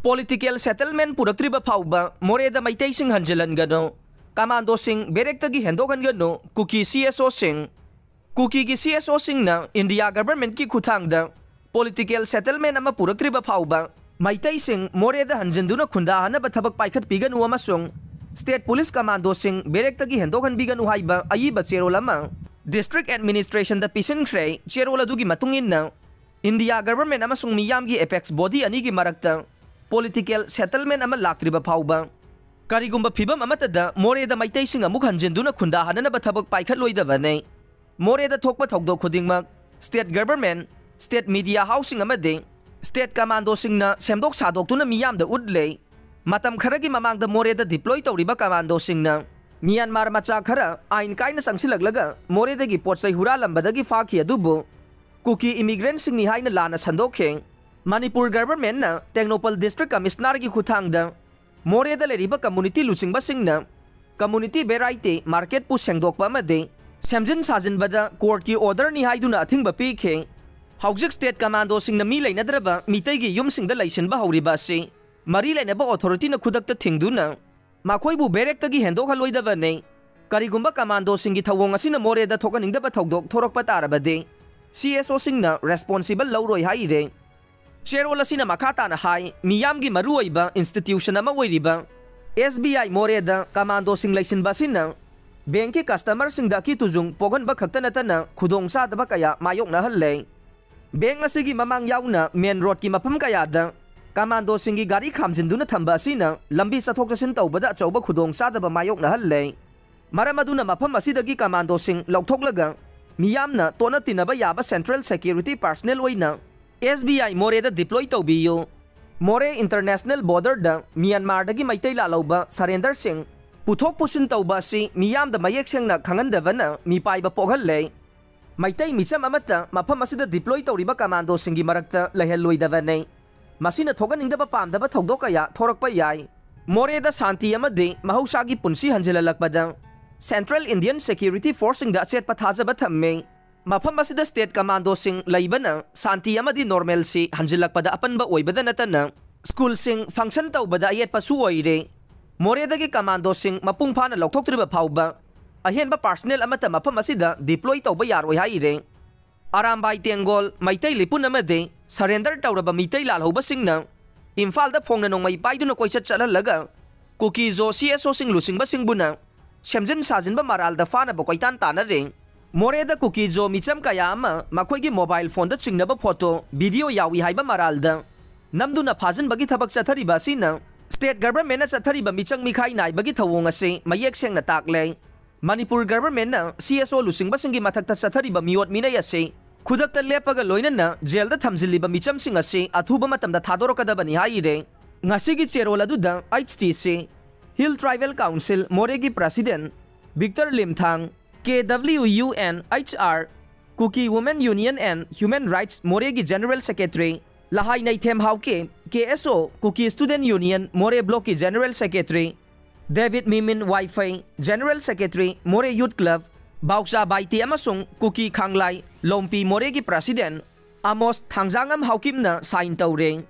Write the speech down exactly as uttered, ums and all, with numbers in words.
Political settlement ꯄꯨꯔꯛꯇ꯭ꯔꯤꯕ ꯐꯥꯎꯕ ꯃꯣꯔꯦꯗ ꯃꯩꯇꯩꯁꯤꯡ ꯍꯟꯖꯤꯜꯍꯟꯒꯅꯨ꯫ ꯀꯃꯥꯟꯗꯣꯁꯤꯡ ꯕꯦꯔꯦꯛꯇꯒꯤ ꯍꯦꯟꯗꯣꯛꯍꯟꯒꯅꯨ꯫ ꯀꯨꯀꯤ C S ꯑꯣꯁꯤꯡ꯫ ꯀꯨꯀꯤꯒꯤ C S ꯑꯣꯁꯤꯡꯅ India ꯒꯚꯔꯟꯃꯦꯟꯠꯀꯤ ꯈꯨꯠꯊꯥꯡꯗ political settlement ꯑꯃ ꯄꯨꯔꯛꯇ꯭ꯔꯤꯕ ꯐꯥꯎꯕ ꯃꯩꯇꯩꯁꯤꯡ ꯃꯣꯔꯦꯗ ꯍꯟꯖꯤꯟꯗꯨꯅ ꯈꯨꯟꯗꯥꯍꯟꯅꯕ ꯊꯕꯛ ꯄꯥꯏꯈꯠꯄꯤꯒꯅꯨ ꯑꯃꯁꯨꯡ state police ꯀꯃꯥꯟꯗꯣꯁꯤꯡ ꯕꯦꯔꯦꯛꯇꯒꯤ ꯍꯦꯟꯗꯣꯛꯍꯟꯕꯤꯒꯅꯨ ꯍꯥꯏꯕ ꯑꯏꯕ ꯆꯦꯔꯣꯜ ꯑꯃ district administrationꯗ ꯄꯤꯁꯤꯟꯈ꯭ꯔꯦ꯫ ꯆꯦꯔꯣꯜ ꯑꯗꯨꯒꯤ ꯃꯇꯨꯡ ꯏꯟꯅ, ꯏꯟꯗꯤꯌꯥ ꯒꯚꯔꯟꯃꯦꯟꯠ ꯑꯃꯁꯨꯡ ꯃꯤꯌꯥꯝꯒꯤ apex body ꯑꯅꯤꯒꯤ ꯃꯔꯛꯇ political settlement ꯑꯃ ꯂꯥꯛꯇ꯭ꯔꯤꯕ ꯐꯥꯎꯕ, ꯀꯔꯤꯒꯨꯝꯕ ꯐꯤꯚꯝ ꯑꯃꯠꯇꯗ ꯃꯣꯔꯦꯗ ꯃꯩꯇꯩꯁꯤꯡ ꯑꯃꯨꯛ ꯍꯟꯖꯤꯟꯗꯨꯅ ꯈꯨꯟꯗꯥꯍꯟꯅꯅꯕ ꯊꯕꯛ ꯄꯥꯏꯈꯠꯂꯣꯏꯗꯕꯅꯤ꯫ ꯃꯣꯔꯦꯗ ꯊꯣꯛꯄ ꯊꯧꯗꯣꯛ ꯈꯨꯗꯤꯡꯃꯛ state government, state media houseꯁꯤꯡ ꯑꯃꯗꯤ state commandoꯁꯤꯡꯅ ꯁꯦꯝꯗꯣꯛ ꯁꯥꯗꯣꯛꯇꯨꯅ ꯃꯤꯌꯥꯝꯗ ꯎꯠꯂꯦ꯫ ꯃꯇꯝ ꯈꯔꯒꯤ ꯃꯃꯥꯡꯗ ꯃꯣꯔꯦꯗ deploy ꯇꯧꯔꯤꯕ commandoꯁꯤꯡꯅ ꯃ꯭ꯌꯥꯟꯃꯥꯔ ꯃꯆꯥ ꯈꯔ ꯑꯥꯏꯟ ꯀꯥꯏꯅ ꯆꯪꯁꯤꯜꯂꯛꯂꯒ ꯃꯣꯔꯦꯗꯒꯤ ꯄꯣꯠ ꯆꯩ ꯍꯨꯔꯥꯜꯂꯝꯕꯗꯒꯤ ꯐꯥꯈꯤ, ꯑꯗꯨꯕꯨ ꯀꯨꯀꯤ immigrantꯁꯤꯡꯅꯤ ꯍꯥꯏꯅ ꯂꯥꯟꯅ ꯁꯟꯗꯣꯛꯈꯤ꯫ ꯃꯅꯤꯄꯨꯔ ꯒꯚꯔꯟꯃꯦꯟꯠꯅ ꯇꯦꯡꯅꯧꯄꯜ district commissionerꯒꯤ ꯈꯨꯠꯊꯥꯡꯗ ꯃꯣꯔꯦꯗ ꯂꯩꯔꯤꯕ community ꯂꯨꯆꯤꯡꯕꯁꯤꯡꯅ community variety marketꯄꯨ ꯁꯦꯡꯗꯣꯛꯄ ꯑꯃꯗꯤ ꯁꯦꯝꯖꯤꯟ ꯁꯥꯖꯤꯟꯕꯗ courtꯀꯤ orderꯅꯤ ꯍꯥꯏꯗꯨꯅ ꯑꯊꯤꯡꯕ ꯄꯤꯈꯤ꯫ ꯍꯧꯖꯤꯛ state commandoꯁꯤꯡꯅ ꯃꯤ ꯂꯩꯅꯗ꯭ꯔꯕ ꯃꯤꯇꯩꯒꯤ ꯌꯨꯝꯁꯤꯡꯗ ꯂꯩꯁꯤꯟꯕ ꯍꯧꯔꯤꯕ ꯑꯁꯤ ꯃꯔꯤ ꯂꯩꯅꯕ authorityꯅ ꯈꯨꯗꯛꯇ ꯊꯤꯡꯗꯨꯅ ꯃꯈꯣꯏꯕꯨ ꯕꯦꯔꯦꯛꯇꯒꯤ ꯍꯦꯟꯗꯣꯛꯍꯜꯂꯣꯏꯗꯕꯅꯤ꯫ ꯀꯔꯤꯒꯨꯝꯕ commandoꯁꯤꯡꯒꯤ ꯊꯧꯑꯣꯡ ꯑꯁꯤꯅ ꯃꯣꯔꯦꯗ ꯊꯣꯛꯍꯟꯅꯤꯡꯗꯕ ꯊꯧꯗꯣꯛ ꯊꯣꯔꯛꯄ ꯇꯥꯔꯕꯗꯤ, ꯁꯤ ꯑꯦꯁ ꯑꯣꯁꯤꯡꯅ responsible ꯂꯧꯔꯣꯏ ꯍꯥꯏꯔꯦ꯫ ꯆꯦꯔꯣꯜ ꯑꯁꯤꯅ ꯃꯈꯥ ꯇꯥꯅ ꯍꯥꯏ, ꯃꯤꯌꯥꯝꯒꯤ ꯃꯔꯨꯑꯣꯏꯕ institution ꯑꯃ ꯑꯣꯏꯔꯤꯕ ꯑꯦꯁ ꯕꯤ ꯑꯥꯏ ꯃꯣꯔꯦꯗ commandoꯁꯤꯡ ꯂꯩꯁꯤꯟꯕ ꯑꯁꯤꯅ bankꯀꯤ customerꯁꯤꯡꯗ ꯑꯀꯤ ꯇꯨꯖꯨꯡ ꯄꯣꯛꯍꯟꯕ ꯈꯛꯇ ꯅꯠꯇꯅ ꯈꯨꯗꯣꯡꯆꯥꯗꯕ ꯀꯌꯥ ꯃꯥꯌꯣꯛꯅꯍꯜꯂꯦ꯫ Bank ꯑꯁꯤꯒꯤ ꯃꯃꯥꯡ ꯌꯥꯎꯅ main roadꯀꯤ ꯃꯐꯝ ꯀꯌꯥꯗ commandoꯁꯤꯡꯒꯤ ꯒꯥꯔꯤ ꯈꯥꯝꯖꯤꯟꯗꯨꯅ ꯊꯝꯕ ꯑꯁꯤꯅ ꯂꯝꯕꯤ ꯆꯠꯊꯣꯛ ꯆꯠꯁꯤꯟ ꯇꯧꯕꯗ ꯑꯆꯧꯕ ꯈꯨꯗꯣꯡꯆꯥꯗꯕ ꯃꯥꯌꯣꯛꯅꯍꯜꯂꯦ꯫ ꯃꯔꯝ ꯑꯗꯨꯅ ꯃꯐꯝ ꯑꯁꯤꯗꯒꯤ commandoꯁꯤꯡ ꯂꯧꯊꯣꯛꯂꯒ ꯃꯤꯌꯥꯝꯅ ꯇꯣꯠꯅ ꯇꯤꯟꯅꯕ ꯌꯥꯕ central security personnel ꯑꯣꯏꯅ ꯑꯦꯁ ꯕꯤ ꯑꯥꯏ ꯃꯣꯔꯦꯗ deploy ꯇꯧꯕꯤꯌꯨ꯫ ꯃꯣꯔꯦ international borderꯗ ꯃ꯭ꯌꯥꯟꯃꯥꯔꯗꯒꯤ ꯃꯩꯇꯩ ꯂꯥꯜꯍꯧꯕ surrenderꯁꯤꯡ ꯄꯨꯊꯣꯛ ꯄꯨꯁꯤꯟ ꯇꯧꯕ ꯑꯁꯤ ꯃꯤꯌꯥꯝꯗ ꯃꯌꯦꯛ ꯁꯦꯡꯅ ꯈꯪꯍꯟꯗꯕꯅ ꯃꯤꯄꯥꯏꯕ ꯄꯣꯛꯍꯜꯂꯦ꯫ ꯃꯩꯇꯩ ꯃꯤꯆꯝ ꯑꯃꯠꯇ ꯃꯐꯝ ꯑꯁꯤꯗ deploy ꯇꯧꯔꯤꯕ commandoꯁꯤꯡꯒꯤ ꯃꯔꯛꯇ ꯂꯩꯍꯜꯂꯣꯏꯗꯕꯅꯤ꯫ ꯃꯁꯤꯅ ꯊꯣꯛꯍꯟꯅꯤꯡꯗꯕ ꯄꯥꯝꯗꯕ ꯊꯧꯗꯣꯛ ꯀꯌꯥ ꯊꯣꯔꯛꯄ ꯌꯥꯏ꯫ ꯃꯣꯔꯦꯗ ꯁꯥꯟꯇꯤ ꯑꯃꯗꯤ ꯃꯍꯧꯁꯥꯒꯤ ꯄꯨꯟꯁꯤ ꯍꯟꯖꯤꯜꯍꯜꯂꯛꯄꯗ Central Indian Security Forceꯁꯤꯡꯗ ꯑꯆꯦꯠꯄ ꯊꯥꯖꯕ ꯊꯝꯃꯤ꯫ ꯃꯐꯝ ꯑꯁꯤꯗ state commandoꯁꯤꯡ ꯂꯩꯕꯅ ꯁꯥꯟꯇꯤ ꯑꯃꯗꯤ normalcy ꯍꯟꯖꯤꯜꯂꯛꯄꯗ ꯑꯄꯟꯕ ꯑꯣꯏꯕꯗ ꯅꯠꯇꯅ ꯁ꯭ꯀꯨꯜꯁꯤꯡ ꯐꯪꯁꯟ ꯇꯧꯕꯗ ꯑꯌꯦꯠꯄꯁꯨ ꯑꯣꯏꯔꯦ꯫ ꯃꯣꯔꯦꯗꯒꯤ ꯀꯃꯥꯟꯗꯣꯁꯤꯡ ꯃꯄꯨꯡ ꯐꯥꯅ ꯂꯧꯊꯣꯛꯇ꯭ꯔꯤꯕ ꯐꯥꯎꯕ ꯑꯍꯦꯟꯕ ꯄꯥꯔꯁꯅꯦꯜ ꯑꯃꯠꯇ ꯃꯐꯝ ꯑꯁꯤꯗ ꯗꯤꯄ꯭ꯂꯣꯏ ꯇꯧꯕ ꯌꯥꯔꯣꯏ ꯍꯥꯏꯔꯦ꯫ ꯑꯔꯥꯝꯕꯥꯏ ꯇꯦꯡꯒꯣꯜ ꯃꯩꯇꯩ ꯂꯤꯄꯨꯟ ꯑꯃꯗꯤ ꯁꯔꯦꯟꯗꯔ ꯇꯧꯔꯕ ꯃꯤꯇꯩ ꯂꯥꯜꯍꯧꯕꯁꯤꯡꯅ ꯏꯝꯐꯥꯜꯗ ꯐꯣꯡꯅ ꯅꯣꯡꯃꯩ ꯄꯥꯏꯗꯨꯅ ꯀꯣꯏꯆꯠ ꯆꯠꯍꯜꯂꯒ ꯀꯨꯀꯤ ꯖꯣ ꯁꯤ ꯑꯦꯁ ꯑꯣꯁꯤꯡ ꯂꯨꯆꯤꯡꯕꯁꯤꯡꯕꯨꯅ ꯁꯦꯝꯖꯤꯟ ꯁꯥꯖꯤꯟꯕ ꯃꯔꯥꯜꯗ ꯐꯥꯅꯕ ꯀꯣꯏꯇꯥꯟ ꯇꯥꯟꯅꯔꯦ꯫ ꯃꯣꯔꯦꯗ ꯀꯨꯀꯤ ꯖꯣ ꯃꯤꯆꯝ ꯀꯌꯥ ꯑꯃ ꯃꯈꯣꯏꯒꯤ ꯃꯣꯕꯥꯏꯜ ꯐꯣꯟꯗ ꯆꯤꯡꯅꯕ ꯐꯣꯇꯣ, ꯚꯤꯗꯤꯑꯣ ꯌꯥꯎꯏ ꯍꯥꯏꯕ ꯃꯔꯥꯜꯗ ꯅꯝꯗꯨꯅ ꯐꯥꯖꯤꯟꯕꯒꯤ ꯊꯕꯛ ꯆꯠꯊꯔꯤꯕ ꯑꯁꯤꯅ ꯁ꯭ꯇꯦꯠ ꯒꯚꯔꯟꯃꯦꯟꯠꯅ ꯆꯠꯊꯔꯤꯕ ꯃꯤꯆꯪ ꯃꯤꯈꯥꯏ ꯅꯥꯏꯕꯒꯤ ꯊꯧꯑꯣꯡ ꯑꯁꯤ ꯃꯌꯦꯛ ꯁꯦꯡꯅ ꯇꯥꯛꯂꯦ꯫ ꯃꯅꯤꯄꯨꯔ ꯒꯚꯔꯟꯃꯦꯟꯠꯅ ꯁꯤ ꯑꯦꯁ ꯑꯣ ꯂꯨꯆꯤꯡꯕꯁꯤꯡꯒꯤ ꯃꯊꯛꯇ ꯆꯠꯊꯔꯤꯕ ꯃꯤꯑꯣꯠ ꯃꯤꯅꯩ ꯑꯁꯤ ꯈꯨꯗꯛꯇ ꯂꯦꯞꯄꯒ ꯂꯣꯏꯅꯅ ꯖꯦꯜꯗ ꯊꯝꯖꯤꯜꯂꯤꯕ ꯃꯤꯆꯝꯁꯤꯡ ꯑꯁꯤ ꯑꯊꯨꯕ ꯃꯇꯝꯗ ꯊꯥꯗꯣꯔꯛꯀꯗꯕꯅꯤ ꯍꯥꯏꯔꯦ꯫ ꯉꯁꯤꯒꯤ ꯆꯦꯔꯣꯜ ꯑꯗꯨꯗ H T C, hill tribal council ꯃꯣꯔꯦꯒꯤ president Victor Limthang, K W U N H R, Kuki women union and human rights ꯃꯣꯔꯦꯒꯤ general secretary Lhahai Neithem Haokip, K S O, Kuki student union Moreh ꯕ꯭ꯂꯣꯛꯀꯤ ꯖꯦꯅꯔꯦꯜ ꯁꯦꯀ꯭ꯔꯦꯇꯔꯤ ꯗꯦꯕꯤꯗ Mimin Vaiphei, general secretary Moreh youth club, Baocha Baite ꯑꯃꯁꯨꯡ ꯀꯨꯀꯤ ꯈꯥꯡꯂꯥꯏ ꯂꯣꯝꯄꯤ ꯃꯣꯔꯦꯒꯤ president ꯑꯃꯣꯁ ꯊꯥꯡꯖꯥꯉꯝ ꯍꯥꯎꯀꯤꯝꯅ sign ꯇꯧꯔꯦ꯫